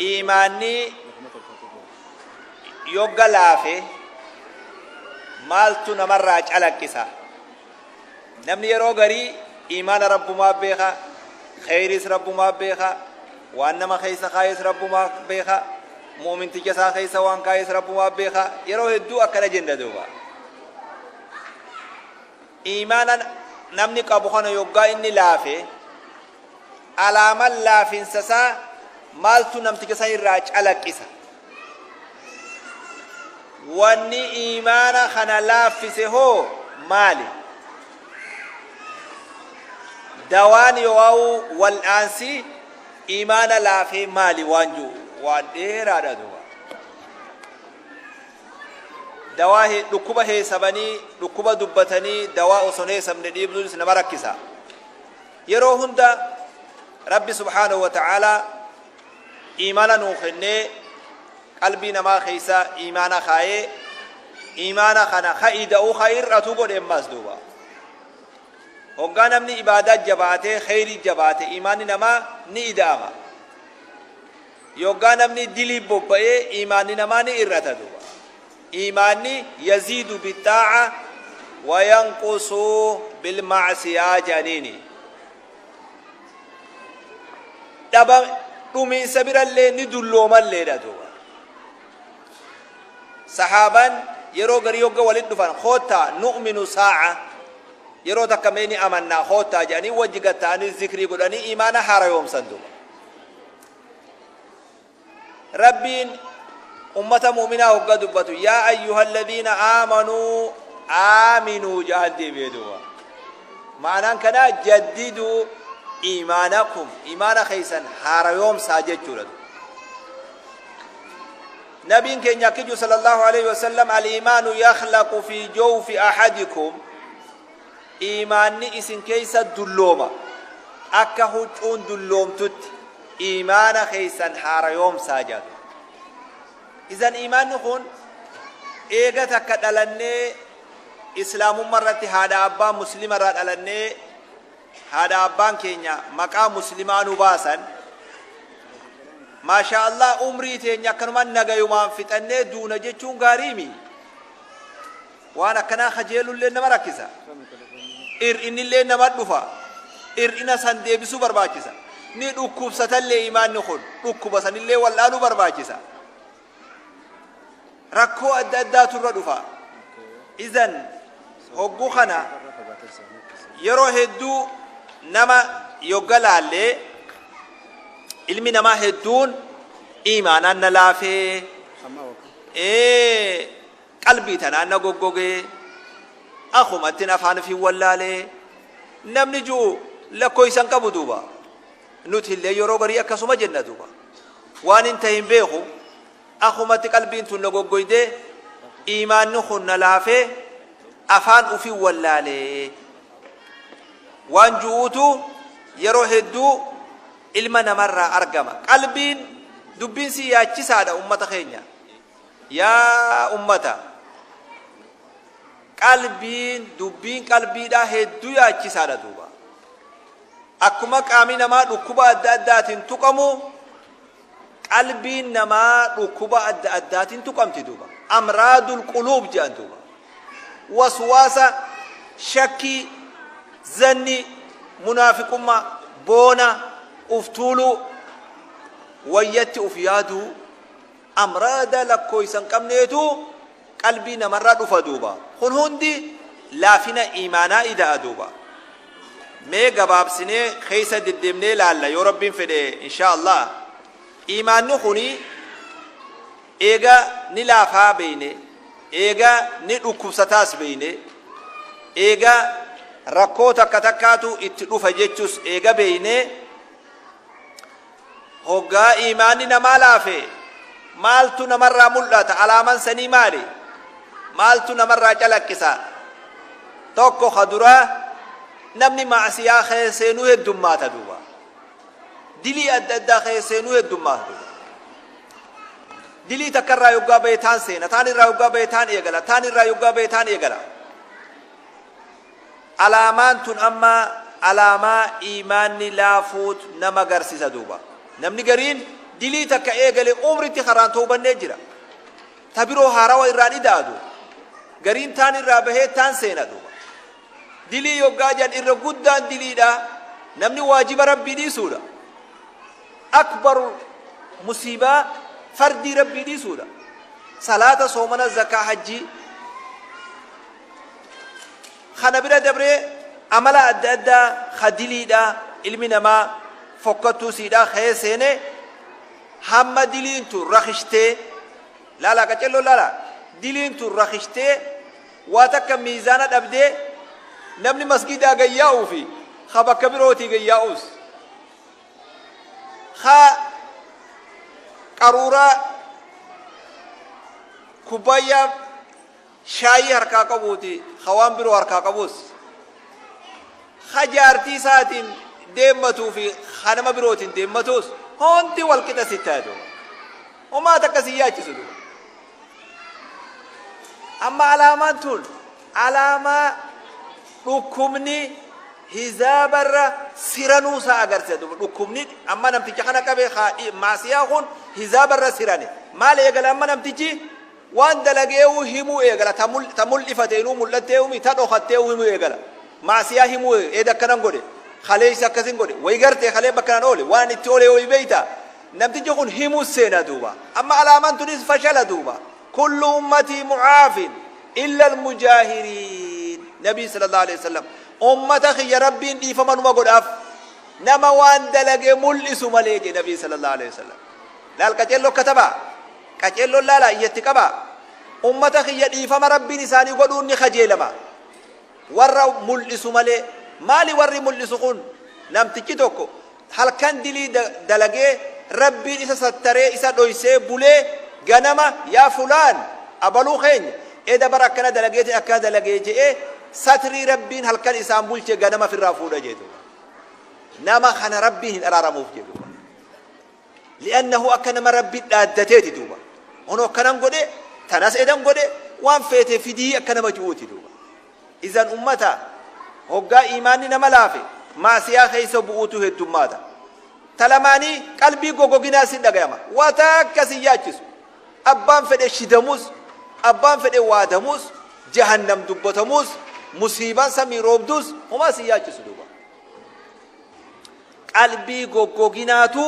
Iimaanni yogga laafe maaltu namarraa calaqqisa? Namni yeroo garii iimaana Rabbumaa beeka, kheyriis Rabbumaa beeka, waan nama keessa kaayes Rabbumaa beeka, mu'minticha isaa keessa waan kaayes Rabbumaa beeka. Yeroo hedduu akkana jenna duuba. Iimaana namni qabu kana yoggaa inni laafe, Alaaman laafinsa isaa maaltu namticha san irraa calaqqisa? Wanni iimaana kana laaffise hoo maali? Dawaan yoo'aa'u wal'aansi iimaana laafee maali waan jiru waan dheeraadha duuba. Dawaa dhukkuba heesabanii dhukkuba dubbatanii dawaa osoo hin heesabne dhiibsuunis nama rakkisa. Yeroo hunda Rabbi subhaanahu wa ta'aalaa iimaana nuu kennee, qalbii namaa keessa iimaana kaayee, iimaana kana ka ida'u ka hir'atu godhe. Ammaas duuba hoggaa namni ibaadaa jabaatee, kheyrii jabaate, iimaanni namaa ni ida'ama. Yoggaa namni dilii bobba'ee, iimaanni namaa ni hir'ata. Duuba iimaanni yaziidu bixaa'a wa yanqusu bilmacsiyaa jedhaniini. Dhaba dhumiinsa birallee ni dulloomalleedha. Duuba sahaabaan yeroo garii yogga walit dhufan, "Koottaa, nu'minu saa'a, yeroo takka mee ni amannaa, koottaa," jedhanii wajji gatta'anii zikrii godhanii iimaana haarayoomsan. Duuba Rabbiin ummata mu'minaa hogga dubbatu, "Yaa ayyuha alladhiina aamanuu aaminuu," jedhan deebi'ee. Duuba ma'anaan kanaa jaddiduu iimaanakum, iimaana keessan haarayoomsaa jechuudha. Nabiin keenya akki jiru sallallahu alaihi wasallam, "Al-iimaanu yakhlaqu fi jawfi ahadikum," iimaanni isin keessa dullooma akka huccuun dulloomtutti, iimaana keessan haarayoomsaa jedhu. Idan iimaanni kun eega takka dhalannee islaamummaa irratti, haadha abbaa muslima irraa dhalannee, haadha abbaan keenya maqaa muslimaa nu baasan, maashaa Allah, umrii teenya akkanumaan nagayumaan fixannee duuna jechuun gaariimi. Waan akkanaa kajeelullee nama rakkisa, ir'inillee nama dhufa. Ir'ina san deebisuu barbaachisa. Ni dhukkubsatallee, imaanni kun dhukkuba sanillee wal'aanuu barbaachisa. Rakkoo adda addaatu irra dhufa. Idan hogguu kana yeroo hedduu nama yogga laallee, ilmi namaa hedduun imaanaan na laafee, qalbii tanaan na goggogee, akumattin afaan fi wallaalee namni ji'u lakkoofsan qabu. Duuba nuti illee yeroo garii akkasuma jenna. Duuba waan hin ta'in beeku, akumatti qalbiin tun na goggoydee, imaanni kun na laafee, afaan ufii wallaalee waan ju'uutu yeroo hedduu ilma namarraa argama. Qalbiin dubbiin si yaachisaadha. Ummata keenya, yaa ummata, qalbiin dubbiin qalbiidhaa hedduu yaachisaadha. Duuba akkuma qaamni namaa dhukkuba adda addaatiin tuqamu, qalbiin namaa dhukkuba adda addaatiin tuqamti. Duuba amraadul quluub jedhan. Duuba waswaasa, shakkii, zanni, munaafiqummaa, boona, uftuuluu, wayyatti uf yaaduu, amraada lakkooysan qabneetu qalbii namarraa dhufa. Duuba kun hundi laafina iimaanaa ida'a. Duuba mee gabaabsinee keessa deddeemnee laalla yoo Rabbiin fedhe, insha Allah. Iimaanni kuni eega ni laafaa beeyne, eega ni dhukkubsataas beeyne, eega rakkoo takka takkaatu itti dhufa jechus eega beeyne, hoggaa iimaanni namaa laafe maaltu namarraa mul'ata? Alaaman sanii maali? Maaltu namarraa calaqqisa? Tokko ka duraa, namni macsiyaa keessa seenuu heddummaata. Duuba dilii adda addaa keessa seenuu heddummaata. Duuba dilii takka irraa yoggaa bahe taan seena, taan irraa yoggaa bahe taan eegala, taan irraa yoggaa bahe taan eegala. Alaamaan tun amma alaamaa iimaanni laafuut nama garsiisa. Duuba namni gariin Dilii takka eegale umritti karaan tawbannee jira. Ta biroo haarawa irraan ida'a duuba. Gariin taan irraa bahee taan seena duuba. Dilii yoggaa jedhan irra guddaan diliidha. Namni waajiba Rabbii dhiisuudha. Akbaru musiibaa fardii Rabbii dhiisuudha. Salaata, soomana, zakaa, hajjii. Kana bira dabree amala adda addaa ka diliidha ilmi namaa fokkattuu siidha kee seene hamma diliin tun rakishtee laalaa qacelloo laalaa diliin tun rakishtee waa takka miizaana dhabdee namni masgiidaa gayyaa'uu fi ka bakka birootii gayyaa'uus ka qaruuraa kubbaayyaa shaayii harkaa qabuuti ka waan biroo harkaa qabuus ka jaartii isaatiin deemmatuu fi ka nama birootiin deemmatuus hundi wal qixa sitti haa duuba. Homaa takka si yaachisu duuba. Amma alaamaan tun alaamaa dhukkubni hizaabarra siranuu isaa agarsiisa duuba. Dhukkubni amma namticha kana qabee maasiyaa kun hizaabarra sirane. Maal eegala amma namtichi? Waan dalageehu himuu eegala. Ta mul'ifateenuu mul'atteehumi ta dhokatteehu himuu eegala. Maasiyaa himuu eeda akkanan godhe. Kaleessa akkasin godhe. Wayi gartee kalee bakka nan oole. Waan itti oole wayi beeyta. Namtichi kun himuu seena duuba. Amma alaamaan tunis fashala duuba. Kullu ummatii mucaafin illa almujaahiriin. Nabii sallallahu alaihi wasallam. Ummata kiyya Rabbiin dhiifama numa godhaaf. Nama waan dalage mul'isu malee je Nabii sallallahu alaihi wasallam. Laal qaceelloo katabaa. Qaceelloon laalaa iyyatti qabaa. Ummata kiyya dhiifama Rabbiin isaanii godhuun ni kajeelama. Warra mul'isu malee. Maali warri mul'isu kun? Namtichi tokko halkan dilii dalagee Rabbiin isa sattaree isa dhoysee bulee ganama yaa fulaan abaluu keenya eda bara akkana dalageetiin akkana dalagee je'ee satrii Rabbiin halkan isaan bulche ganama firraa fuudha jee duuba. Nama kana Rabbiin hin araaramuuf jee duuba. Li'annahu akka nama Rabbi dhaaddateeti duuba. Hono akkanan godhe, tanas edan godhe, waan feete fidii akka nama ju'uuti duuba. Izan ummata hoggaa iimaanni nama laafe maasiyaa keessa bu'uutu heddummaata. Ta lamaanii qalbii gogoginaa sin dhagayama. Waa takka sin yaachisu. Abbaan fedhe shidamus, abbaan fedhe waadamus, jahannam dubbatamus, musiibaan samii roobdus homaa sin yaachisu duuba. Qalbii goggoginaatu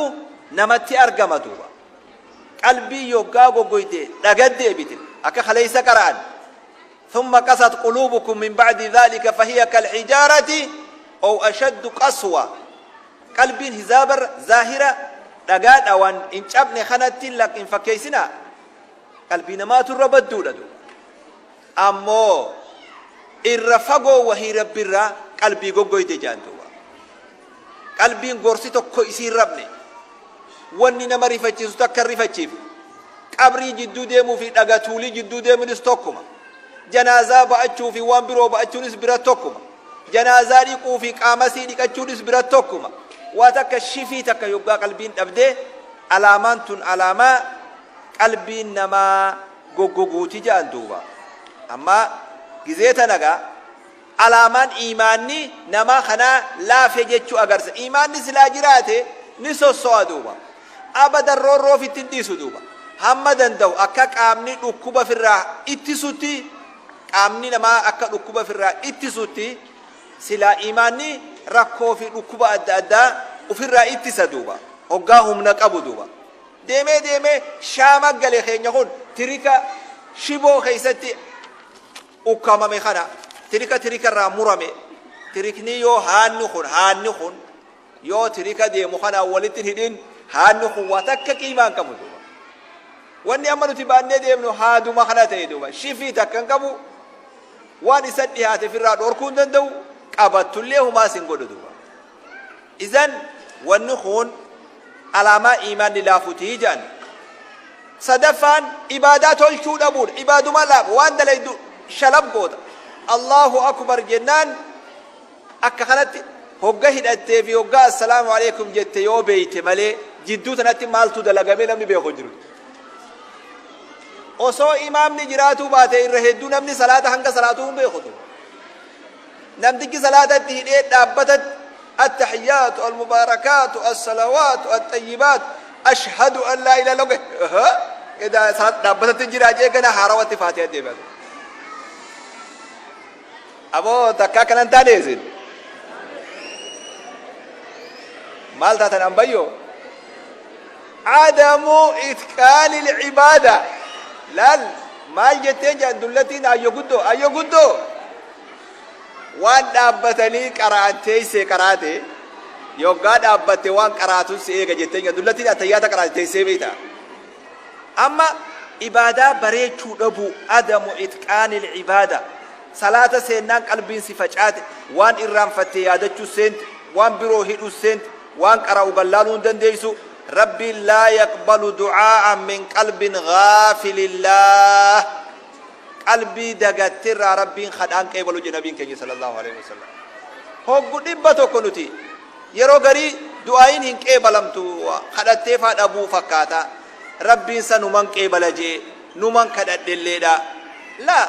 namatti argama duuba. Qalbii yoggaa goggoyte dhagat deebite akka kaleessa qara'an. Thumma qasat quluubukum min ba'di dhaalika fahiya kalhijaarati aw ashaddu qaswa. Qalbiin hizaabarra zaahira dhagaa dhawan hin cabne kanatti hin fakkeessinaa. Qalbii namaatu irra badduudha duuba. Ammoo irra fagoo wahii Rabbirraa qalbii goggoyte jedhan duuba. Qalbiin gorsi tokko isii hin rabne. Wanni nama rifachiisu takka hin rifachiifne. Qabrii jidduu deemuu fi dhaga tuulii jidduu deemuunis tokkuma. Janaazaa ba'achuu fi waan biroo ba'achuunis bira tokkuma. Janaazaa dhiquu fi qaamasii dhiqachuunis bira tokkuma. Waa takka shifii takka yoggaa qalbiin dhabde alaamaan tun alaamaa qalbiin namaa goggoguuti ja'an duuba. Amma gizee tana gaa alaamaan iimaanni namaa kanaa laafe jechuu agarsiisa. Iimaanni silaa jiraate ni sosso'a duuba. Abadan roorroo ofitti hin dhiisu duuba. Hamma danda'u akka qaamni dhukkuba firraa ittisutti, qaamni namaa akka dhukkuba firraa ittisutti silaa iimaanni rakkoo fi dhukkuba adda addaa ofirraa ittisa duuba. Hoggaa humna qabu duuba. Deemee deemee shaama gale keenya kun tirika shiboo keessatti ukkaamame kana tirika tirika irraa murame. Tirikni yoo haanni kun yoo tirika deemu kanaan walitti hin hidhin, haanni kun waa takka qiimaa hin qabu duuba. Wanni amma nuti baannee deemnu haaduma kana ta'e duuba. Shifii takka hin qabu, waan isa dhihaate ofirraa dhorkuu hin danda'u, qabattullee humaas hin godhu duuba. Izan wanni kun alaamaa iimaanni laafutii jedhan. Sadaffaan ibaadaa tolchuu dhabuudha. Ibaaduma laafa waan dalaydu shalab goota. Allahu akbar jennaan akka kanatti hogga hidhattee fi hoggaa assalaamu alaikum jette yoo beeyte malee jidduu tanatti maaltu dalagamee namni beeku jiru. Osoo imaamni jiraatuu baate irra hedduu namni salaata hanga salaatuu hin beeku. Namtichi salaatatti hidhee dhaabbatatti attahiyaatu almubaarakaatu assalawaatu attayibaat Ashhadu an laa ilaaha illallah edaa dhaabbatatti jira jee gana haarawatti faatiha deebi'a. Aboo takkaa kanan taane isin maal taatan ambayyoo? Adamu itqaani cibaada laal maal jetteen jedhan dullattiin ayyo guddoo ayyo guddoo waan dhaabbatanii qara'an teessee qaraate yoggaa dhaabbatte waan qaraatun si eega jetteen jedhan dullattiin attayyaata qaraate teessee beekta. Amma ibaadaa bareechuu dhabuu, adamu itqaanil ibaada. Salaata seennaan qalbiin si facaate, waan irraanfatte yaadachuu seente, waan biroo hidhuu seente, waan qara'u gallaaluu hin dandeessu. Rabbiin laa yaqbalu du'aa'an min qalbin ghaafilillah. Qalbii dagattirraa Rabbiin kadhaan qeebalu jedhe nabiin keenya sallallahu alaihi wasallam. Hoggu 100 nuti yeroo garii du'aayin hin qeebalamtu kadhattee faa dhabuu fakkaata. Rabbiin sa numan qeebala jee numan kadhadhelleedha. Laa,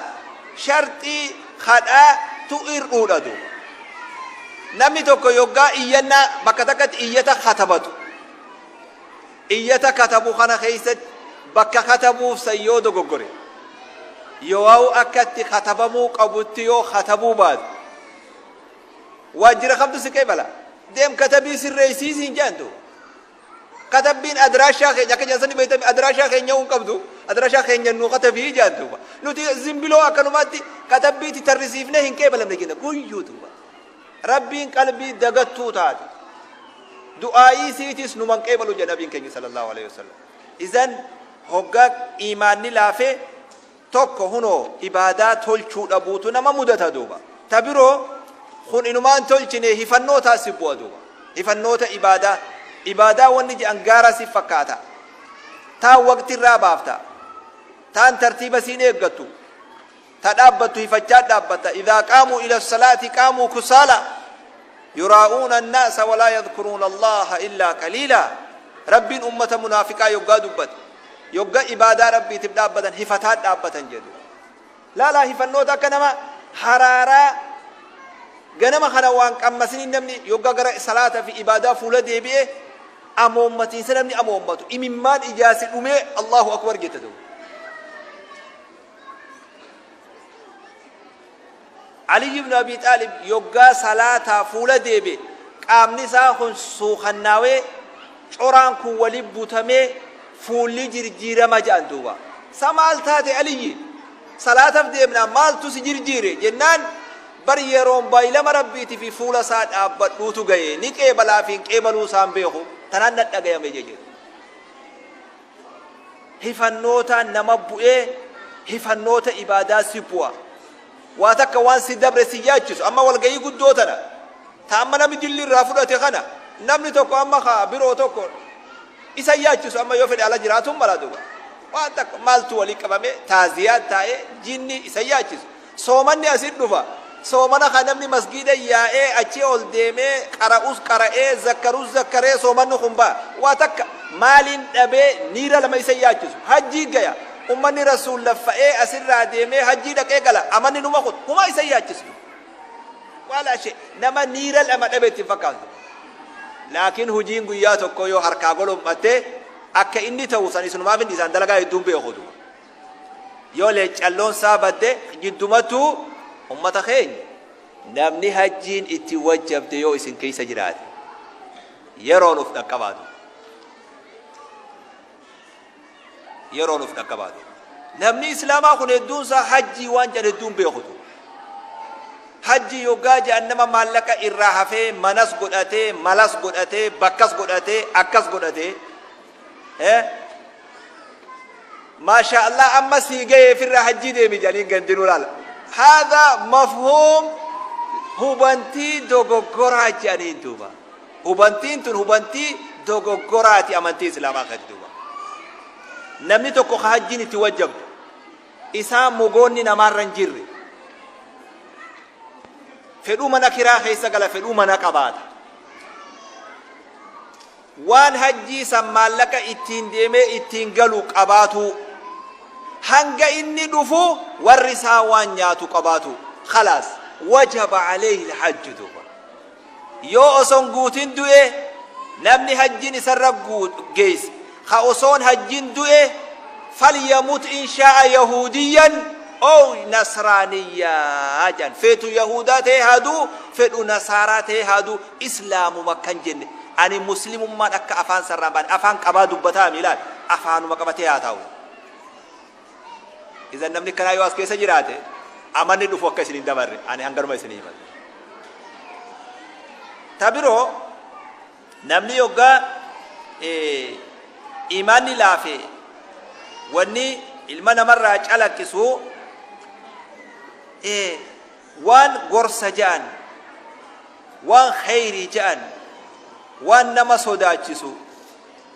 sharxii kadhaa tu ir'uudha duuba. Namni tokko yoggaa iyyannaa bakka takkatti iyyata katabatu. Iyyata katabu kana keessatti bakka katabuuf san yoo dogoggore, yooawu akka itti katabamuu qabutti yoo katabuu baate, waajjira kamtu si qeebala? Deem katabii sirreessii siin jedhan duuba. Katabbiin adiraashaa keenya akka jedhan sani beektami, adiraashaa keenya hin qabdu, adiraashaa keenya nuu katabii jedhan duuba. Nuti zimbiloo akkanumaatti katabbiitti tarrisiifnee hin qeebalamne jenna guyyuu duuba. Rabbiin qalbii dagattuu taate du'aa'ii siitis numan qeebalu jedha nabiin keenya sallallahu alaihi wasallam. Izan hoggaa iimaanni laafee tokko hunoo ibaadaa tolchuu dhabuutu nama mudata duuba. Ta biroo kun inumaan tolchine hifannootaa si bu'a duuba. Hifannoota ibaadaa, ibaadaa wanni jedhan gaara si fakkaata. Taan waqtirraa baafta. Taan tartiiba siin eeggattu. Ta dhaabbattu hifachaa dhaabbatta. Idhaa qaamuu ila salaati qaamuu kusaala yuraa'uuna annaasa walaa yadhkuruuna Allaha illaa qaliila. Rabbiin ummata munaafiqaa yoggaa dubbate, yogga ibaadaa Rabbiitiif dhaabbatan hifataa dhaabbatan jedhu. Laalaa hifannoota akka nama haraaraa ganama kana waan qammasiniin namni yoggaa gara salaata fi ibaadaa fuula deebi'e amoommatiinsa namni amoommatu imimmaan ijaasi dhumee Allahu akbar jette duuba. Aliyyi ibn Abi Xaalib yoggaa salaataa fuula deebi'e qaamni isaa kun suukannaawee, coraan kun wali butamee, fuulli jirjiirama jedhan duuba. Sa maal taate Aliyyi? Salaataf deemnaa maaltu si jirjiire jennaan, bar yeroon baay'ilama Rabbiiti fi fuula isaa dhaabbadhuutu gaye, ni qeebalaa fi hin qeebaluu isaan beeku tanaan nadhagayame jedhe. Hifannootaan nama bu'ee, hifannoota ibaadaa si bu'a. Waa takka waan si dabre si yaachisu. Amma walgahii guddoo tana ta amma namni dilli irraa fudhate kana, namni tokko amma ka biroo tokko isa yaachisu, amma yoo fedhe ala jiraatuun mala duuba. Waan takka maaltu walii qabame taaziyaa taa'ee jinni isa yaachisu. Soomanni asit dhufa. Soomana kan namni masgiida yaa'ee achii ol deemee qara'us qara'ee zakkarus zakkaree soomanni kun ba'a. Waa takka maaliin dhabee niira lama isa yaachisu. Hajjii gaya. Ummanni Rasuul laffa'ee asirraa deemee hajjii dhaqee gala. Amanni numa kun humaa isa yaachisu. Wala shee nama niira lama dhabe itti hin fakkaatu. Laakiin hojiin guyyaa tokko yoo harkaa golom'atte akka inni ta'u san isinumaaf hin dhiisaan dalagaa hedduun beeku. Yoo leeccalloon isaa badde jiddumattuu ummata keenya, namni hajjiin itti wajjabde yoo isin keessa jiraate, yeroon uf dhaqqabaatu, yeroon uf dhaqqabaatu. Namni islaamaa kun hedduun isaa hajjii waan jedhan hedduun beekutu. Hajjii yoggaa jedhan nama maallaqa irraa hafee manas godhatee, malas godhatee, bakkas godhatee, akkas godhatee. Maashaa Allah, amma sii gahee firraa hajjii deemi jedhaniin gandinuu laala. Haadha mafhuum, hubantii dogoggoraa jedhaniin duuba. Hubantiin tun hubantii dogoggoraati amantii islaamaa keessatti duuba. Namni tokko ka hajjiin itti wajjabdu isaa mogoonni namaarra hin jirre, fedhuu mana kiraa keessa gala, fedhuu mana qabaata. Waan hajjii san maallaqa ittiin deemee ittiin galu qabaatuu. Hanga inni dhufu warri isaa waan nyaatu qabaatu. Khalaas, wajaba alayhi alhajju duuba. Yoo oson guutin du'e, namni hajjiin isarra geesse Ka osoon hajjin du'e falyamut in shaa'a yahuudiyyan ow nasraaniyyaa jedhan. Feetu yahuudaa ta'ee haa du'u, fedhu nasaaraa ta'ee haa du'u, islaamuma kan jenne. Ani muslimummaan akka afaan sarraan baane afaan qabaa dubbataa miilaan afaanuma qabatee haa taa'u. Idan namni kanaa yoo as keessa jiraate amanni dhufu akka isin hin dabarre ani hanganuma isin hima. Ta biroo, namni yoggaa imaanni laafe wanni ilma namarraa calaqqisu waan gorsa ja'an, waan kheyrii ja'an, waan nama sodaachisu,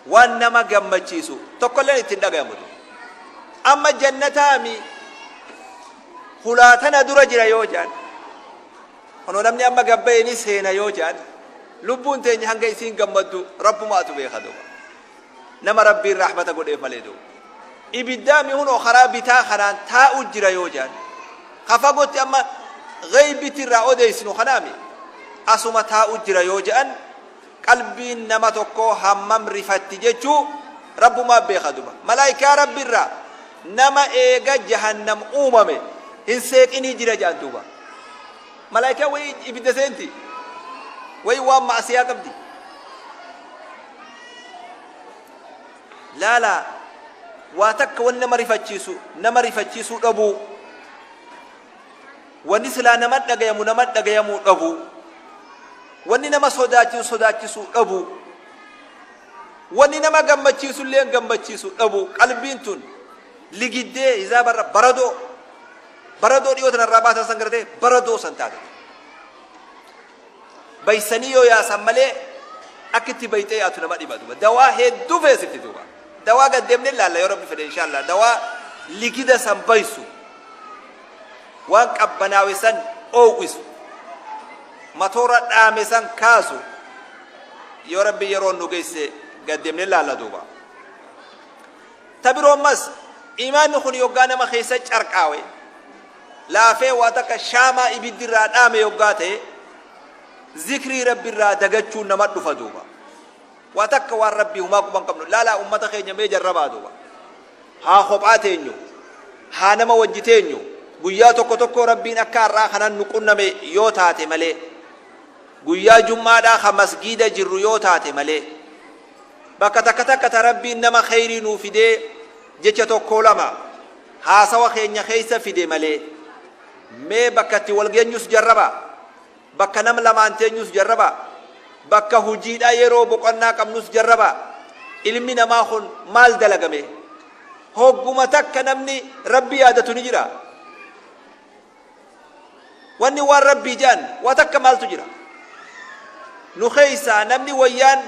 waan nama gammachiisu tokkolleen itti hin dhagayamu. Amma jannataami hulaa tana dura jira yoo ja'an, kunoo namni amma gabbaye ni seena yoo ja'an, lubbuun teenya hanga isiin gammaddu rabbumaatu beeka duuba. Nama rabbiin rahmata godheef malee duuba. Ibiddaami hunoo karaa bitaa kanaan taa'u jira yoo ja'an, ka fagootti amma ghaybiti irraa odeessinu kanaami asuma taa'u jira yoo ja'an, qalbiin nama tokkoo hammam rifatti jechuu rabbumaa beeka duuba. Malaayikaa rabbi irraa nama eega jahannam uumame hin seeqinii jira ja'an duuba. Malaayikaa wayii ibidda seenti, wayii waan ma'asiyaa qabdi. Laala, waa takka wanni nama rifachiisu nama rifachiisuu dhabuu, wanni silaa nama dhagayamu nama dhagayamuu dhabuu, wanni nama sodaachisu sodaachisuu dhabuu, wanni nama gammachiisu illee gammachiisu dhabuu. Qalbiin tun ligiddee hizaabarra baradoo baradoo dhiyoo tanarraa baasan san gartee baradoo san taate. Baysanii yoo yaasan malee akka itti bayxee yaatu nama dhiba duuba. Dawaa hedduu feesifti duuba. Dawaa gad deemnee ilaalla yoo rabbi fedhe inshaallah. Dawaa ligida san baysu, waan qabbanaawe san oowwisu, matoora dhaame san kaasu, yoo rabbi yeroo nu geesse gad deemnee ilaalla duuba. Ta biroo ammas, imaanni kun yoggaa nama keessa carqaawe laafee waa takka shaamaa ibiddi irraa dhaame yoggaa ta'e, zikrii rabbi irraa dagachuun nama dhufa duuba. Waa takka waan rabbii humaa quban qabnu. Laalaa, ummata keenya mee jarrabaa duuba. Haa kophaa teenyu, haa nama wajji teenyu, guyyaa tokko tokko rabbiin akka har'aa kanan nu qunname yoo taate malee, guyyaa jummaadhaa ka masgiida jirru yoo taate malee, bakka takka takka ta rabbiin nama kheyrii nuu fidee jecha tokko lama haasawa keenya keessa fide malee, mee bakka itti wal geenyus jarraba, bakka nam lamaan teenyus jarraba, bakka hujiidhaa yeroo boqonnaa qabnus jarraba. Ilmi namaa kun maal dalagame? Hogguma takka namni rabbi yaadatu ni jira? Wanni waan rabbii jedhan waa takka maaltu jira? Nu keeysaa namni wayyaan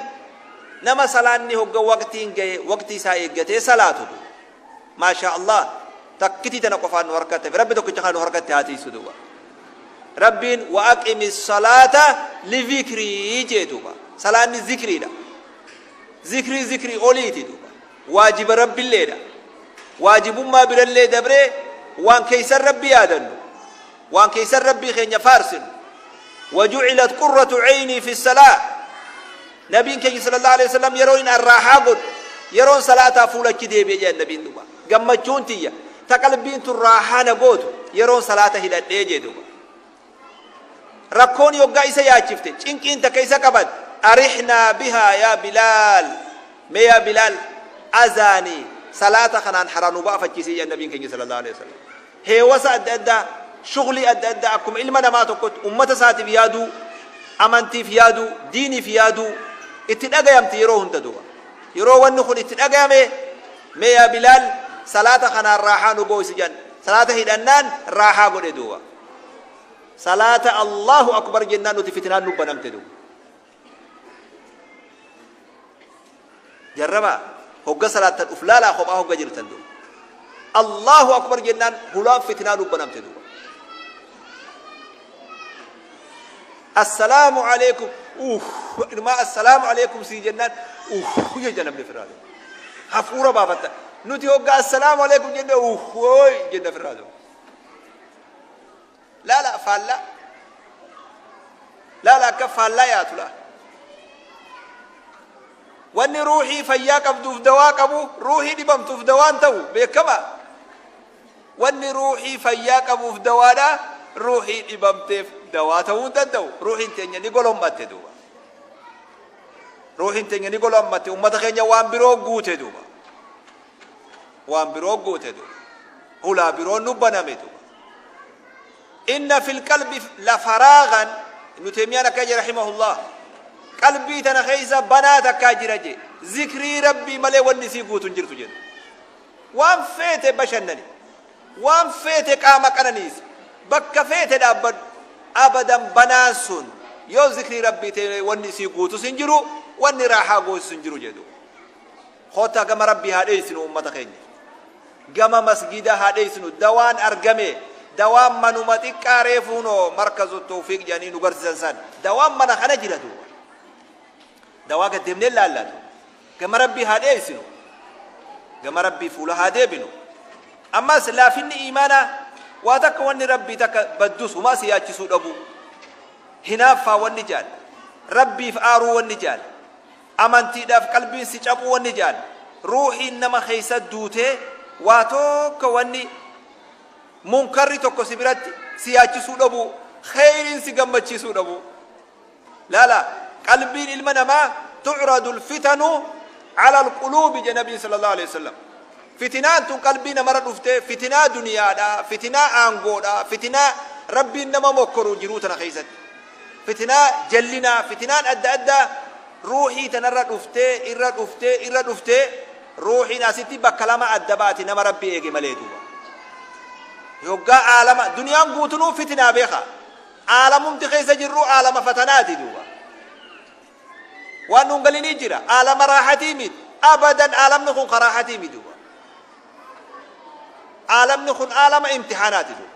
nama salaanni hogga waqtiin gahe waqtii isaa eeggatee salaatu, maashaa Allah, takkitii tana qofaan nu harkatte. Rabbi tokkicha kana nu harkatti haa tiisu duuba. Rabbiin wa aqimi salaata lidhikrii jee duuba. Salaanni zikriidha, zikrii zikrii oliiti duuba. Waajiba rabbilleedha. Waajibummaa birallee dabree waan keeysan rabbi yaadannu, waan keeysan rabbii keenya faarsinu. Wajucilat qurratu ceynii fi salaa. Nabiin keenya sallallahu alaihi wasallam yeroo in arraahaa godhu, yeroon salaataa fuula achi deebi'e jedhan nabiin duuba. Gammachuun tiyya ta qalbiin tun raahaa na gootu yeroon salaata hidhadhee jee duuba. Rakkoon yoggaa isa yaachifte, cinqiin takka isa qabat, arixnaa bihaa yaa Bilaal, mee yaa Bilaal azaanii salaata kanaan haraa nu baafachiisee jedhan nabiin keenya sallallahu alaihi wasallam. Heewasa adda addaa, shuglii adda addaa, akkuma ilma namaa tokkotti ummata isaatiif yaaduu, amantiif yaaduu, diiniif yaaduu itti dhagayamti yeroo hunda duuba. Yeroo wanni kun itti dhagayame, mee yaa Bilaal salaata kanaan raahaa nu gooysi jedhan. Salaata hidhannaan raahaa godhe duuba. Salaata Allahu akbar jennaan nuti fitnaan nu banamte duuba. Jarrabaa, hogga salaattan uf laalaa, kophaa hogga jirtan duuba. Allahu akbar jennaan hulaan fitnaa nu banamte duuba. Assalaamu alaikum, ilmaa assalaamu alaikum sii jennaan uff jecha namni firraa duuba. Hafuura baafatta. Nuti hogga assalaamu alaikum jenne uff ooy jenna firraa duuba. Laala, faallaa. Laala, akka faallaa yaatu laa. Wanni ruuhii fayyaa qabduuf dawaa qabu ruuhii dhibamtuuf dawaan ta'u beekama. Wanni ruuhii fayyaa qabuuf dawaadha, ruuhii dhibamteef dawaa ta'uu hin danda'u. Ruuhiin teenya ni golommatte duuba. Ruuhiin teenya ni golommatte, ummata keenya waan biroo guute duuba. Waan biroo guute duuba. Hulaa biroo nu baname duuba. Inna fil qalbi la faraagan, Ibnu Teemiyaan akka jedhe rahimahullah, qalbii tana keessa banaa takkaa jira je, zikrii Rabbii malee wanni isii guutu hin jirtu jedhu. Waan feete bashannani, waan feete qaama qananiisi, bakka feete dhaabbadhu, abadan banaan sun yoo zikrii Rabbii ta'e wanni isii guutus hin jiru, wanni raahaa goosis hin jiru jedhu. Kottaa gama Rabbii haa dheessinu ummata keenya. Gama masgiidaa haa dheessinu. Dawaan argame. Dawaan manuma xiqqaa reefuunoo markazu tawfiiq jedhanii nu garsiisan san. Dawaan mana kana jira duuba. Dawaa gad deemnee laallaa duuba. Gama Rabbii haa dheessinu. Gama Rabbii fuula haa deebinu. Ammas laafinni iimaanaa waa takka wanni Rabbii takka baddus humaa si yaachisuu dhabuu. Hinaaffaa wanni jaal. Rabbiif aaruu wanni jaal. Amantiidhaaf qalbiin si caphuu wanni jedhan, ruuhiin nama keessa duutee waa tokko wanni munkarri tokko si biratti si yaachisuu dhabuu, kheyriin si gammachiisuu dhabuu. Laala, qalbiin ilma namaa tu'radu alfitanu ala alquluubi jedhe Nabiin sallallahu alaihi wasallam. Fitinaan tun qalbii namarra dhuftee, fitinaa duniyaadha, fitinaa aangoodha, fitinaa Rabbiin nama mokkoru jiruu tana keessatti. Fitinaa jallinaa, fitinaan adda addaa ruuhii tanarra dhuftee, irra dhuftee, irra dhuftee, ruuhiin asitti bakka lama adda baati nama Rabbi eege malee duuba. Yoggaa aalama, duniyaan guutunuu fitinaa beeka. Aalamumti keessa jirru aalama fatanaati duuba. Waan nuun galinii jira. Aalama raahatii miti. Abadan aalamni kun ka raahatii miti duuba. Aalamni kun aalama imtihaanaati duuba.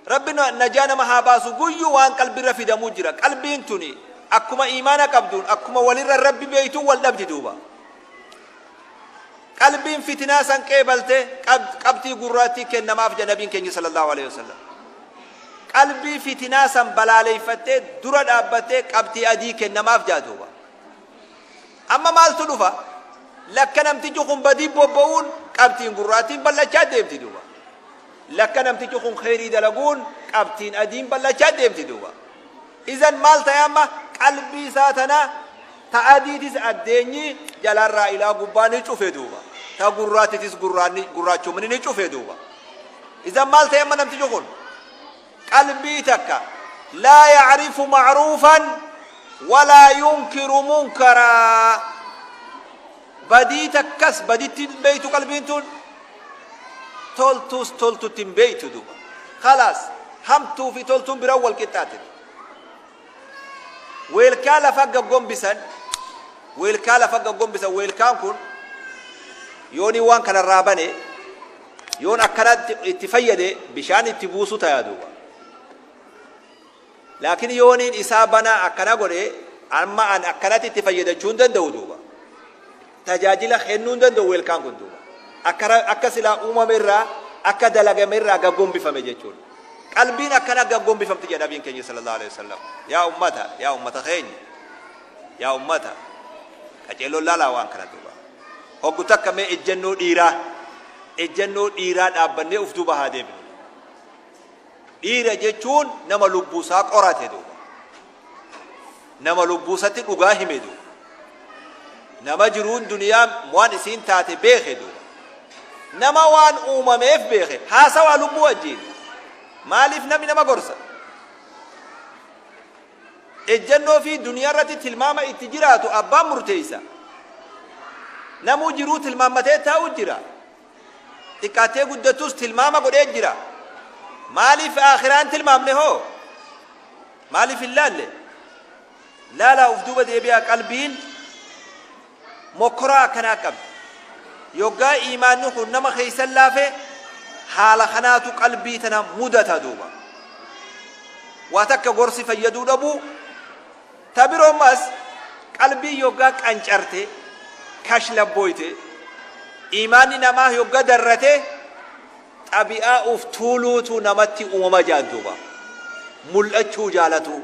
Rabbi najaa nama haa baasu. Guyyuu waan qalbirra fidamuu jira. Qalbiin tuni akkuma iimaana qabduun, akkuma walirra Rabbi beeytuun wal dhabdi duuba. Qalbiin fitinaa san qeebalte qabxii gurraattii kennamaaf jedha Nabiin keenya sallallahu alaihi wasallam. Qalbii fitinaa san balaaleeffattee dura dhaabbattee qabxii adii kennamaaf jedha duuba. Amma maaltu dhufa? Lakka namtichi kun badii bobba'uun qabxiin gurraattiin bal'achaa deemti duuba. Lakka namtichi kun kheyrii dalaguun qabxiin adiin bal'achaa deemti duuba. Izan maal ta'e amma? Qalbii isaa tana ta adiitis addeenyi jalarraa ilaa gubbaa ni cufe duuba. Ta gurraattitis gurraachomni ni cufe duuba. Izan maal ta'e amma namtichi kun? Qalbii takka laa ya'rifu ma'ruufan walaa yunkiru munkaraa. Badii takkas baditti hin beeytu qalbiin tun, toltuus toltutti hin beeytu duuba. Khalaas, hamtuu fi toltuun biraan wal qixxaate. Weelkaa lafa gaggombisan, weelkaa lafa gaggombisan, weelkaan kun yoonii waan kanarraa bane, yoon akkanatti itti fayyade bishaan itti buusu tayaa duuba. Laakiin yooniin isaa banaa akkana godhe, amma an akkanatti itti fayyadachuu hin danda'u duuba. Tajaajila kennuu hin danda'u weelkaan kun duuba. Akka silaa uumame irraa, akka dalagame irraa gaggombifame jechuudha. Qalbiin akkana gaggombifamti jedha Nabiin keenya sallallahu alaihi wasallam. Yaa ummata, yaa ummata keenya, yaa ummata, qaceelloon laalaa waan kana duuba. Hoggu takka mee ejjennoo dhiiraa, ejjennoo dhiiraa dhaabbannee uf duuba haa deebinu. Dhiira jechuun nama lubbuu isaa qorate duuba. Nama lubbuu isatti dhugaa hime duuba. Nama jiruun duniyaa waan isiin taate beeke duuba. Nama waan uumameef beeke. Haasawaa lubbuu wajjiin. Maaliif namni nama gorsa? Ejjennoo fi duniyaa irratti tilmaama itti jiraatu abbaan murteessa. Namuu jiruu tilmaammatee taa'u jira. Xiqqaattee guddattus tilmaama godhee jira. Maaliif aakhiraan tilmaamne hoo? Maaliif hin laalle? Laalaa uf duuba deebi'aa, qalbiin mokkoraa akkanaa qabdi. Yoggaa iimaanni kun nama keessan laafe, haala kanaatu qalbii tana mudata duuba. Waa takka gorsi fayyaduu dhabuu. Ta biroo ammas qalbiin yoggaa qancarte, kashlabbooyte, iimaanni namaa yogga darrate, xabi'aa uf tuuluutu namatti uumama jedhan duuba. Mul'achuu jaalatuu,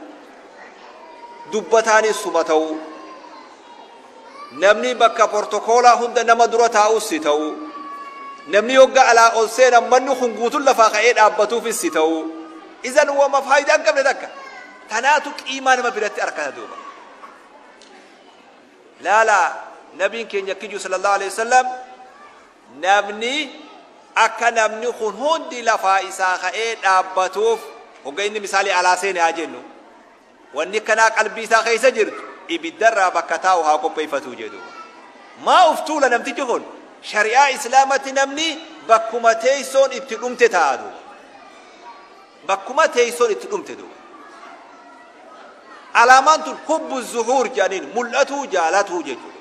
dubbataanis suma ta'uu, Namni bakka portokoolaa hunda nama dura taa'us si ta'u, namni yogga alaa ol seenan manni kun guutuun lafaa ka'ee dhaabbatuufis si ta'u, izan wama faayidaa hin qabne takka tanaatu qiimaa nama biratti arkata duuba. Laala, nabiin keenya kiju sallallahu alaihi wasallam, namni akka namni kun hundi lafaa isaa ka'ee dhaabbatuuf hogga inni misaalii alaa seene haa jennu, wanni kanaa qalbii isaa keessa jirtu, ibiddarraa bakka taa'u haa qopheeffatuu jedhu. Maa uf tuula namtichi kun? Shari'aa islaamatti namni bakkuma teessoon itti dhumte taa'a duuba. Bakkuma teessoon itti dhumte duuba. Alaamaan tun hubbu zuhuur jedhaniin, mul'atuu jaalatuu jechuudha.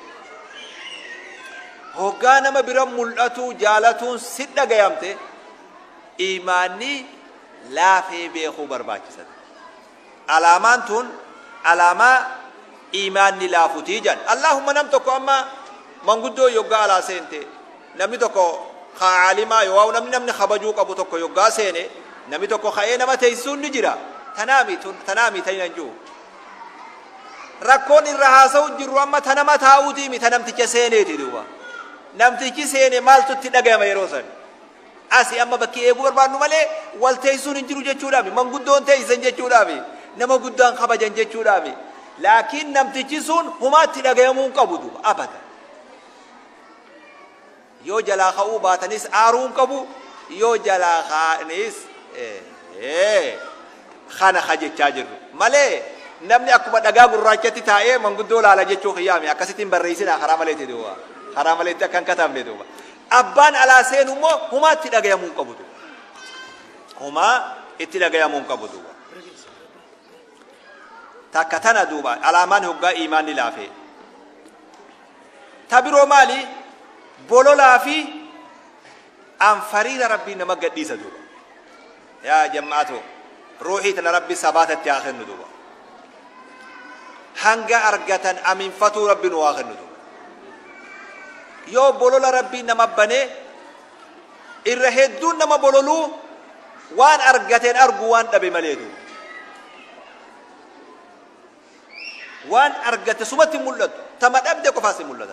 Hoggaa nama bira mul'atuu jaalatuun si dhagayamte, imaanni laafee beekuu barbaachisa. Alaamaan tun alaamaa imaanni laafutii jedhan. Allahumma, nam tokko amma manguddoo yoggaa alaa seente, namni tokko caalimaa yoo namni kabajuu qabu tokko yoggaa seene, namni tokko ka'ee nama teessisuun ni jira. Tanaami tun, tanaami ta'inan jiru. Rakkoon irra haasa'u jirru amma ta nama taa'uutiimi, ta namticha seeneeti duuba. Namtichi seene maaltu itti dhagayama yeroo san? Asi amma bakki eeguu barbaannu malee wal teessisuun hin jiru jechuudhaami, manguddoon teessisan jechuudhaami, nama guddaan kabajan jechuudhaami. Laakiin namtichi sun humaatti dhagayamuu hin qabu duuba abada. Yoo jalaa ka'uu baatanis aaruu hin qabu, yoo jalaa ka'anis kana ka jechaa jirru malee, namni akkuma dhagaa gurraachatti taa'ee manguddoo laala jechuu kiyyaami. Akkasitti hin barreessinaa, karaa maleetti duuba, karaa maleetti akka hin katabne duuba. Abbaan alaa seenu immoo humaa itti dhagayamuu hin qabu duuba, humaa itti dhagayamuu hin qabu duuba. Takka tana duuba, alaamaan hoggaa iimaanni laafee. Ta biroo maali? Bololaa fi anfariira Rabbiin nama gadhiisa duuba. Yaa jammaatoo, ruuxii tana Rabbi sabaatatti haa kennu duuba. Hanga argatan aminfatuu Rabbi nu haa kennu duuba. Yoo bolola Rabbiin nama banee, irra hedduun nama bololuu waan argateen argu, waan dhabe malee duuba. Waan argate sumatti hin mul'atu, tama dhabde qofaas hin mul'ata.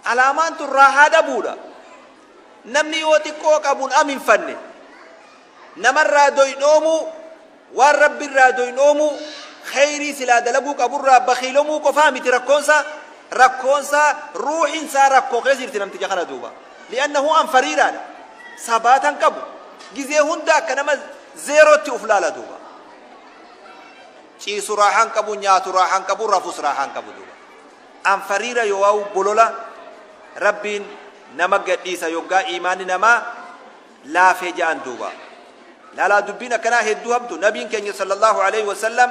Alaamaan tun raahaa dhabuudha. Namni yoo xiqqoo qabuun aminfanne, namarraa doydhoomuu, waan Rabbiirraa doydhoomuu, kheyrii silaa dalaguu qaburraa bakiilomuu qofaa miti rakkoonsaa. Rakkoonsaa ruuhinsaa rakkoo keessa jirti namticha kana duuba, li'annahu anfariiraadha, sabaatan qabu, gizee hunda akka nama zeerootti uf laala duuba. Ciisu raahaan qabu, nyaatu raahaan qabu, rafus raahaan qabu duuba. Anfariira yoo'awu bolola Rabbiin nama gadhiisa yoggaa iimaanni namaa laafee ja'an duuba. Laalaa, dubbiin akkanaa hedduu hamtu. Nabiin keenya sallallahu alaihi wasallam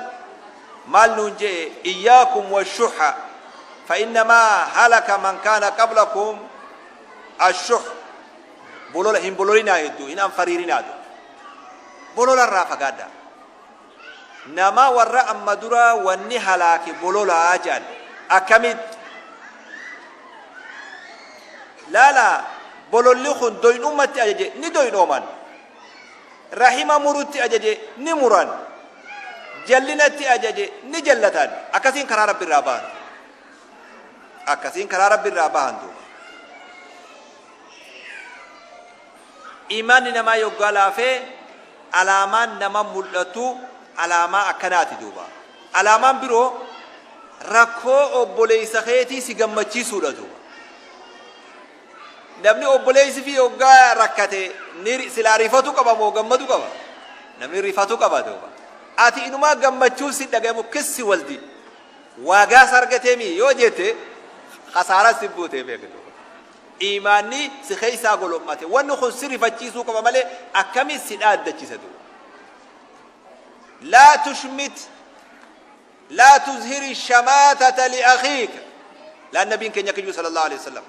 maal nuun je'e? Iyyaakum washuhha, fa innamaa halaka man kaana qablakum ashuh. Bolola hin bololinaa, hedduu hin anfariirinaa duuba. Bolola irraa fagaadhaa. Nama warra amma duraa wanni halaake bololaa jedhan. Akkamitti? Laala, bololli kun doynummatti ajaje, ni doynooman. Rahima murutti ajaje, ni muran. Jallinatti ajaje, ni jallatan. Akkasiin karaa Rabbi irraa bahan, akkasiin karaa Rabbi irraa bahan duuba. Imaanni namaa yoggaa laafee, alaamaan nama mul'atu alaamaa akkanaati duuba. Alaamaan biroo rakkoo obboleessa keetii si gammachiisuudha duuba. Namni obboleessi fi yoggaa rakkate ni silaa rifatu qaba moo gammadu qaba? Namni rifatu qaba duuba. Ati inumaa gammachuun si dhagayamu kissi waldi waagaas argateemi yoo jette, kasaaraa si buutee beektu. Imaanni si keessaa golommate. Wanni kun si rifachiisuu qaba malee akkamiin si dhaaddachisa duuba? Laa tushmit, laa tuzhiri shamaatata li akhiika. Laan nabiin keenya kiyyuu sallallahu alaihi wasallam,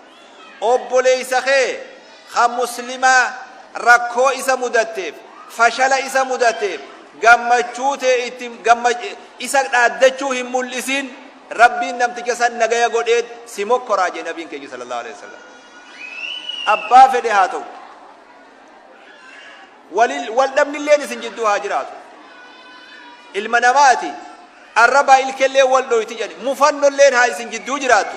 obboleessa kee kan muslimaa rakkoo isa mudatteef, fashala isa mudatteef gammachuu tee itti isa dhaaddachuu hin mul'isin. Rabbiin namticha san nagaya godheet si mokkoraa jee nabiin keenya sallallahu alaihi wasallam. Abbaa fedhe haa ta'u, wal dhabnilleen isin jidduu haa jiraatu, ilma namaati, arrabaa ilkellee wal dhoyti jedhani, mufannolleen haa isin jidduu jiraattu.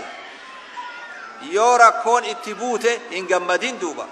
Yoo rakkoon itti buute hin gammadin duuba.